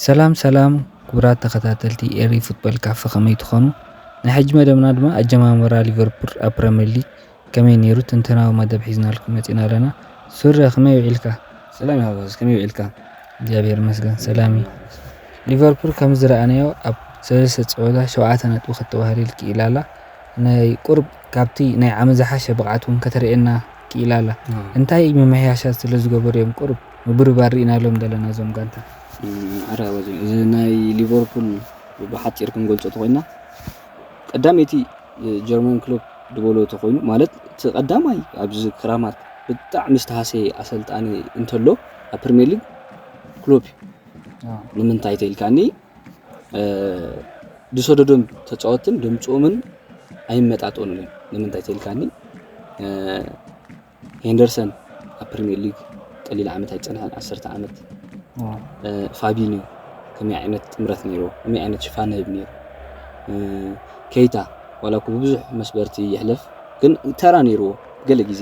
ሰላም ሰላም ክቡራት ተኸታተልቲ ኤሪ ፉትቦል ካፈ፣ ከመይ ትኾኑ? ናይ ሕጂ መደብና ድማ ኣጀማምራ ሊቨርፑል ኣብ ፕረምየር ሊግ ከመይ ነይሩ ትንተናዊ መደብ ሒዝናልኩም መፂና ኣለና። ሱረ፣ ከመይ ውዒልካ? ሰላም ያዋዝ፣ ከመይ ውዒልካ? እግዚኣብሔር ይመስገን ሰላም እዩ። ሊቨርፑል ከም ዝረኣናዮ ኣብ ሰለስተ ፀወታ ሸውዓተ ነጥቢ ከተዋህልል ክኢላ ኣላ። ናይ ቁርብ ካብቲ ናይ ዓመት ዝሓሸ ብቕዓት እውን ከተርእየና ክኢላ ኣላ። እንታይ ምምሕያሻት ስለ ዝገበሩ እዮም ቁርብ ምብርባር ርኢናሎም ዘለና እዞም ጋንታ? ኣረ ኣወዚ፣ እዚ ናይ ሊቨርፑል ብሓፂር ክንገልፆ ተኮይና፣ ቀዳመይቲ ጀርመን ክሎፕ ዝበሎ ተኮይኑ፣ ማለት እቲ ቀዳማይ ኣብዚ ክራማት ብጣዕሚ ዝተሃሰየ ኣሰልጣኒ እንተሎ ኣብ ፕሪሚየር ሊግ ክሎፕ እዩ። ንምንታይ ተይልካኒ፣ ዝሰደዶም ተፃወትን ድምፅኦምን ኣይመጣጠኑን እዮም። ንምንታይ ተይልካኒ፣ ሄንደርሰን ኣብ ፕሪሚየር ሊግ ቀሊል ዓመት ኣይፀንሐን፣ ዓሰርተ ዓመት። ፋቢኒዮ ከመይ ዓይነት ጥምረት ነይርዎ፣ ከመይ ዓይነት ሽፋን ህብ ነይሩ። ኬይታ ዋላ እኮ ብብዙሕ መስበርቲ ይሕለፍ፣ ግን ተራ ነይርዎ ገለ ግዜ።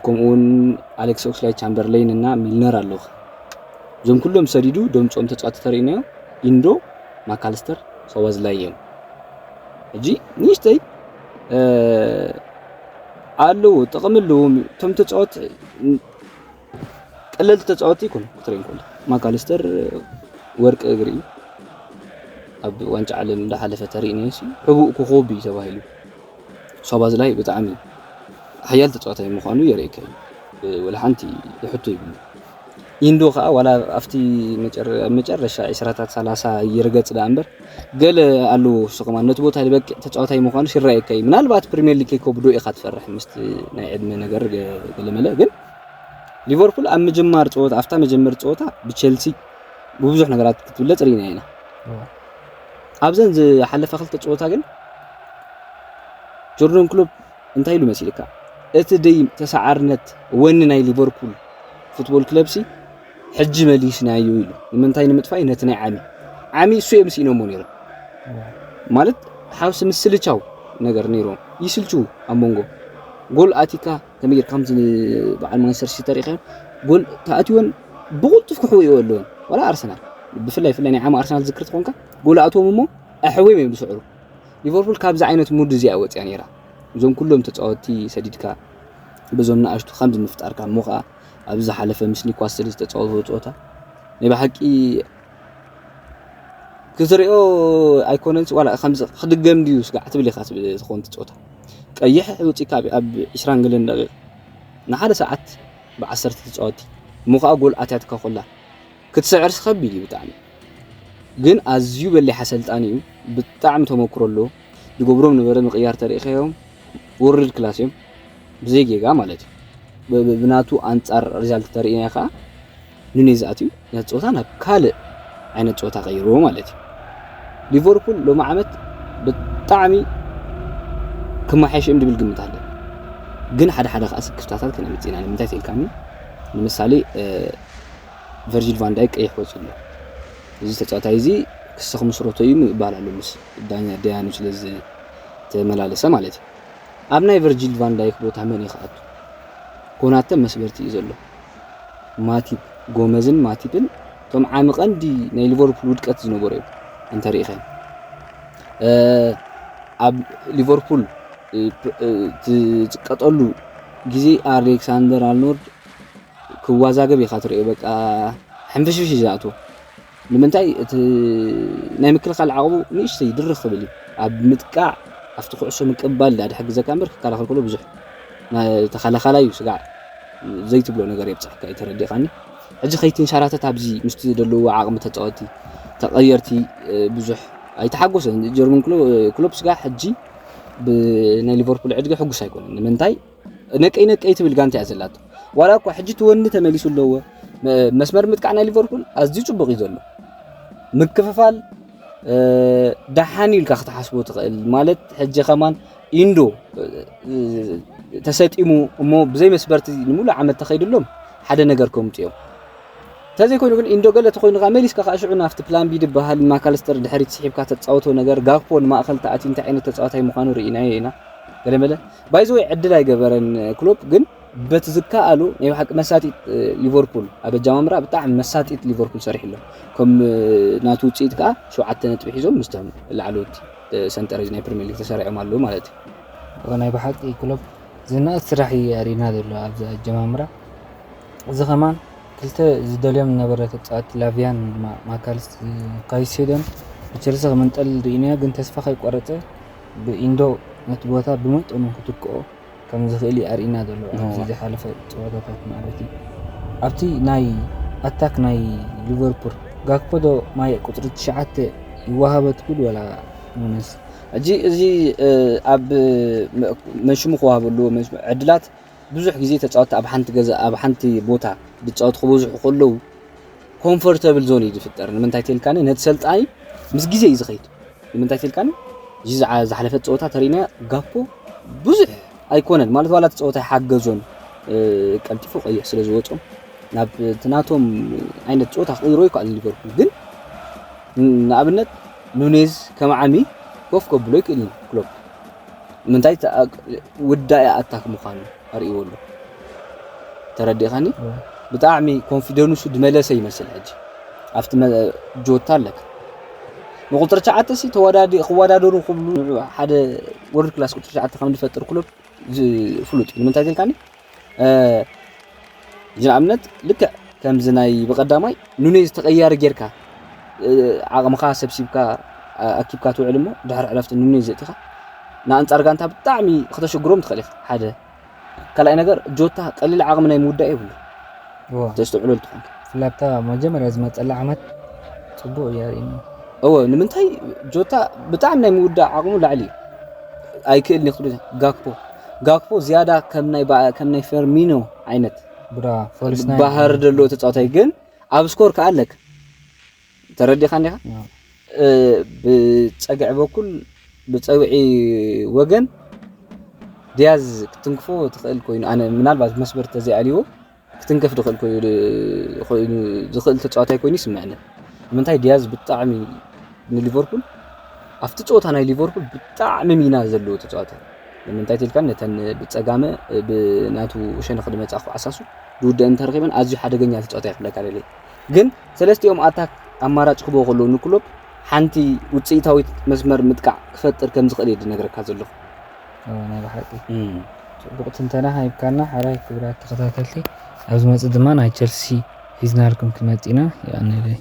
ከምኡ እውን ኣሌክስ ኦክስላይ ቻምበርለይን እና ሚልነር ኣለዉ። እዞም ኩሎም ሰዲዱ ደምፆም ተፃወቲ ተርእናዮ፣ ኢንዶ፣ ማካልስተር፣ ሶቦስላይ እዮም። ሕጂ ንእሽተይ ኣለዉ፣ ጥቕሚ ኣለዎም እቶም ተፃወቲ። ቀለልቲ ተፃወቲ ይኮኑ ክትርኢ እንከሎ፣ ማካልስተር ወርቂ እግሪ እዩ። ኣብ ዋንጫ ዓለም እንዳሓለፈ ተርእናዮ ሲ ሕቡእ ኮኾብ እዩ ተባሂሉ። ሶቦስላይ ብጣዕሚ ሓያል ተፃዋታይ ምዃኑ የርእየካ እዩ። ወላ ሓንቲ ሕቶ ይብሉ። ኢንዶ ከዓ ዋላ ኣብቲ መጨረ- ኣብ መጨረሻ ዕስራታት ሰላሳ ይርገፅ ደኣ እምበር፣ ገለ ኣለዎ ንሱ ከማን ነቲ ቦታ ዝበቅዕ ተፃዋታይ ምዃኑ ይረኣየካ እዩ። ምናልባት ፕሪሚየር ሊግ ከይከብዶ ኢኻ ትፈርሕ ምስቲ ናይ ዕድመ ነገር ገ- ገለመለ። ግን ሊቨርፑል ኣብ ምጅማር ፀወታ፣ ኣብታ መጀመር ፀወታ ብቸልሲ ብብዙሕ ነገራት ክትብለፅ ርኢና ኢና። ኣብዘን ዝሓለፋ ክልተ ፀወታ ግን ጆርደን ክሎፕ እንታይ ኢሉ መሲልካ? እቲ ደይ ተሰዓርነት ወኒ ናይ ሊቨርፑል ፉትቦል ክለብ ሲ ሕጂ መሊስናዮ ኢሉ። ንምንታይ ንምጥፋይ? ነቲ ናይ ዓሚ ዓሚ እሱ እዮም ስኢኖሞ ነይሮም። ማለት ሓውሲ ምስልቻው ነገር ነይሮም። ይስልችው ኣብ መንጎ ጎል ኣቲካ ከመይ ጌርካ ከምዚ በዓል ማንቸስተር ሲቲ ተሪእካዮም ጎል ተኣትወን ብቕልጡፍ ክሕወ ኣለወን። ዋላ ኣርሰናል ብፍላይ ፍላይ ናይ ዓሚ ኣርሰናል ዝክር ትኾንካ ጎል ኣትዎም እሞ ኣሕወዮም እዮም ዝስዕሩ። ሊቨርፑል ካብዚ ዓይነት ሙድ እዚኣ ወፅያ ነይራ። እዞም ኩሎም ተፃወትቲ ሰዲድካ በዞም ንኣሽቱ ከምዚ ምፍጣርካ እሞ ከዓ ኣብዚ ዝሓለፈ ምስ ኒውካስትል ዝተፃወትዎ ፀወታ ናይ ብሓቂ ክትሪኦ ኣይኮነን ዋላ ከምዚ ክድገም ድዩ ስጋዕ ትብል ኢኻ ትብል ዝኾን ትፃወታ ቀይሕ ውፅኢካ ኣብ ዕስራን ገለን ደቂቕ ንሓደ ሰዓት ብዓሰርተ ተፃወቲ እሞ ከዓ ጎል ኣትያትካ ኮላ ክትስዕርስ ከቢድ እዩ ብጣዕሚ። ግን ኣዝዩ በሊሕ ኣሰልጣኒ እዩ። ብጣዕሚ ተመክሮ ኣለዎ። ዝገብሮም ነበረ ምቕያር ተሪእካዮም ወርልድ ክላስ እዮም። ብዘይ ጌጋ ማለት እዩ። ብ- ብ- ብናቱ ኣንጻር ሪዛልት ተርእያ ከዓ ኑኔዝ ኣትዩ ነቲ ፀወታ ናብ ካልእ ዓይነት ፀወታ ቀይርዎ ማለት እዩ። ሊቨርፑል ሎሚ ዓመት ብጣዕሚ ክመሓየሽ እዮም ዝብል ግምት ኣለ። ግን ሓደ ሓደ ከዓ ስክፍታታት ከነምፅእ ኢና። ንምንታይ ተልካኒ ንምሳሌ ቨርጂል ቫንዳይክ ቀይሕ ወፂኡ ኣሎ። እዚ ተፃዋታይ እዚ ክሲ ክምስረቶ እዩ ይባሃል ኣሎ ምስ ዳኛ ደያኑ ስለ ዝተመላለሰ ማለት እዩ። ኣብ ናይ ቨርጂል ቫንዳይክ ቦታ መን እዩ ክኣቱ? ኮናተ መስበርቲ እዩ ዘሎ። ማቲፕ ጎመዝን ማቲፕን እቶም ዓሚ ቀንዲ ናይ ሊቨርፑል ውድቀት ዝነበሩ እዮም። እንተሪኢኸ ኣብ ሊቨርፑል ዝቀጠሉ ግዜ ኣሌክሳንደር ኣርኖልድ ክዋዛገብ ኢኻ ትሪኦ። በቃ ሕንፍሽፍሽ እዩ ዝኣትዎ። ንምንታይ? እቲ ናይ ምክልኻል ዓቕሙ ንእሽተይ ድርኽ ክብል እዩ። ኣብ ምጥቃዕ ኣብቲ ኩዕሶ ምቅባል ዳ ድሕግዘካ እምበር ክከላኸል ከሎ ብዙሕ ተኸላኻላይ እዩ። ስጋዕ ዘይትብሎ ነገር የብፅሐካ እዩ። ተረዲኻኒ? ሕጂ ከይትንሸራተት ኣብዚ ምስቲ ዘለዎ ዓቕሚ ተፃወቲ ተቐየርቲ ብዙሕ ኣይተሓጎሰን። ጀርመን ክሎፕ ስጋዕ ሕጂ ብናይ ሊቨርፑል ዕድገ ሕጉስ ኣይኮነን። ንምንታይ? ነቀይ ነቀይ ትብል ጋንታ እያ ዘላቶ። ዋላ እኳ ሕጂ ትወኒ ተመሊሱ ኣለዎ። መስመር ምጥቃዕ ናይ ሊቨርፑል ኣዝዩ ፅቡቕ እዩ ዘሎ። ምክፍፋል ደሓን ኢልካ ክትሓስቦ ትኽእል ማለት ሕጂ ከማን ኢንዶ ተሰጢሙ እሞ ብዘይ መስበርቲ ንምሉእ ዓመት ተኸይድሎም ሓደ ነገር ከምፁ እዮም። እንተዘይኮይኑ ግን ኢንዶ ገለ ተኮይኑ ከዓ መሊስካ ከዓ ሽዑ ናብቲ ፕላን ቢ ዝበሃል ማካልስተር ድሕሪት ስሒብካ ተፃወቶ ነገር ጋክፖ ንማእኸል ተኣትዩ እንታይ ዓይነት ተፃዋታይ ምዃኑ ርኢናዮ ኢና። ገለመለ ባይዘወይ ዕድል ኣይገበረን ክሎፕ ግን በቲ ዝከኣሉ ናይ ብሓቂ መሳጢት ሊቨርፑል ኣብ ኣጀማምራ ብጣዕሚ መሳጢት ሊቨርፑል ሰሪሕሎም። ከም ናቱ ውፅኢት ከዓ ሸውዓተ ነጥቢ ሒዞም ምስቶም ላዕለዎት ሰንጠረዥ ናይ ፕሪሚየር ሊግ ተሰሪዖም ኣለዉ ማለት እዩ። ናይ ብሓቂ ክሎፕ ዝናእት ስራሕ እዩ ኣሪና ዘሎ ኣብዚ ኣጀማምራ። እዚ ከማን ክልተ ዝደልዮም ነበረ ተፃወቲ ላቪያን ማካልስ ካይሴዶን ብቸልሲ ክምንጠል ርኢናዮ፣ ግን ተስፋ ከይቆረፀ ብኢንዶ ነቲ ቦታ ብመጠኑ ክትክኦ ከም ዝኽእል እዩ ኣርኢና ዘሎ ኣብዚ ዝሓለፈ ፀወታታት ማለት እዩ። ኣብቲ ናይ ኣታክ ናይ ሊቨርፑል ጋክፖ ዶ ማየ ቁፅሪ ትሽዓተ ይወሃበ ትብል ወላ ኑነስ? ሕጂ እዚ ኣብ መንሽሙ ክወሃበሉ ዕድላት ብዙሕ ግዜ ተፃወቲ ኣብ ሓንቲ ገዛ ኣብ ሓንቲ ቦታ ዝፃወቱ ክበዝሑ ከለዉ ኮንፈርተብል ዞን እዩ ዝፍጠር። ንምንታይ ተልካኒ ነቲ ሰልጣኒ ምስ ግዜ እዩ ዝኸይድ። ንምንታይ ተልካኒ እዚ ዝሓለፈት ፀወታ ተሪና ጋፖ ብዙሕ ኣይኮነን ማለት ዋላ እቲ ፀወታ ይሓገዞን ቀልጢፉ ቀይሕ ስለ ዝወፆም ናብ እቲ ናቶም ዓይነት ፀወታ ክቕይሮ ይከኣል ሊቨርፑል ግን ንኣብነት ኑኔዝ ከም ዓሚ ኮፍ ከብሎ ይክእል እዩ ክሎፕ ምንታይ ውዳኢ ኣታክ ምዃኑ ኣርእዎ ኣሎ ተረዲኻኒ ብጣዕሚ ኮንፊደንሱ ድመለሰ ይመስል ሕጂ ኣብቲ ጆታ ኣለካ ንቁፅሪ ትሽዓተ ሲ ተወዳዲ ክወዳደሩ ክብሉ ሓደ ወርልድ ክላስ ቁፅሪ ትሽዓተ ከም ዝፈጥር ክሎፕ ፍሉጥ እዩ ንምንታይ ተልካኒ እዚ ንኣብነት ልክዕ ከምዚ ናይ ብቀዳማይ ኑኔዝ ተቀያሪ ጌርካ ዓቕምኻ ሰብሲብካ ኣኪብካ ትውዕል እሞ ድሕሪ ዕረፍቲ ኑኔዝ ዘእቲኻ ንኣንጻር ጋንታ ብጣዕሚ ከተሸግሮም ትኽእል ኢኻ ሓደ ካልኣይ ነገር ጆታ ቀሊል ዓቕሚ ናይ ምውዳእ የብሉ ተስተውዕሎ እንትኾን ፍላታ መጀመርያ ዝመፀላ ዓመት ፅቡቅ እዩ ኣርእኒ እወ ንምንታይ ጆታ ብጣዕሚ ናይ ምውዳእ ዓቕሙ ላዕሊ እዩ ኣይክእል ንክሉ ጋክፖ ጋክፖ ዝያዳ ከም ናይ ከም ናይ ፈርሚኖ ዓይነት ብራ ፎልስ ባህር ደሎ ተጻዋታይ ግን ኣብ ስኮር ከኣለክ ተረዲኻ እንዲኻ ብጸግዒ በኩል ብጸግዒ ወገን ዲያዝ ክትንክፎ ትኽእል ኮይኑ ኣነ ምናልባት መስመር ተዘይኣልዎ ክትንከፍ ዝኽእል ኮይኑ ዝኽእል ተጻዋታይ ኮይኑ ይስምዐኒ ንምንታይ ዲያዝ ብጣዕሚ ንሊቨርፑል ኣብቲ ጸወታ ናይ ሊቨርፑል ብጣዕሚ ሚና ዘለዎ ተጻዋታይ ንምንታይ ትልካ ነተን ብጸጋመ ብናቱ ሸነኽ ድመጻ ክዓሳሱ ዝውደአን እንተረኺበን ኣዝዩ ሓደገኛ ተጻዋታይ ክብለካ ደልየ ግን ሰለስቲኦም ኣታክ ኣማራጭ ክህቦ ከለዉ ንክሎፕ ሓንቲ ውፅኢታዊት መስመር ምጥቃዕ ክፈጥር ከም ዝኽእል እየ ዝነግረካ ዘለኹ ናይ ብሓቂ ጽቡቕ ትንተና ሃይብካና ሓራይ ክብራት ተኸታተልቲ ኣብ ዝመጽእ ድማ ናይ ቸልሲ ሒዝናልኩም ክመጽእ ኢና ይቐንለይ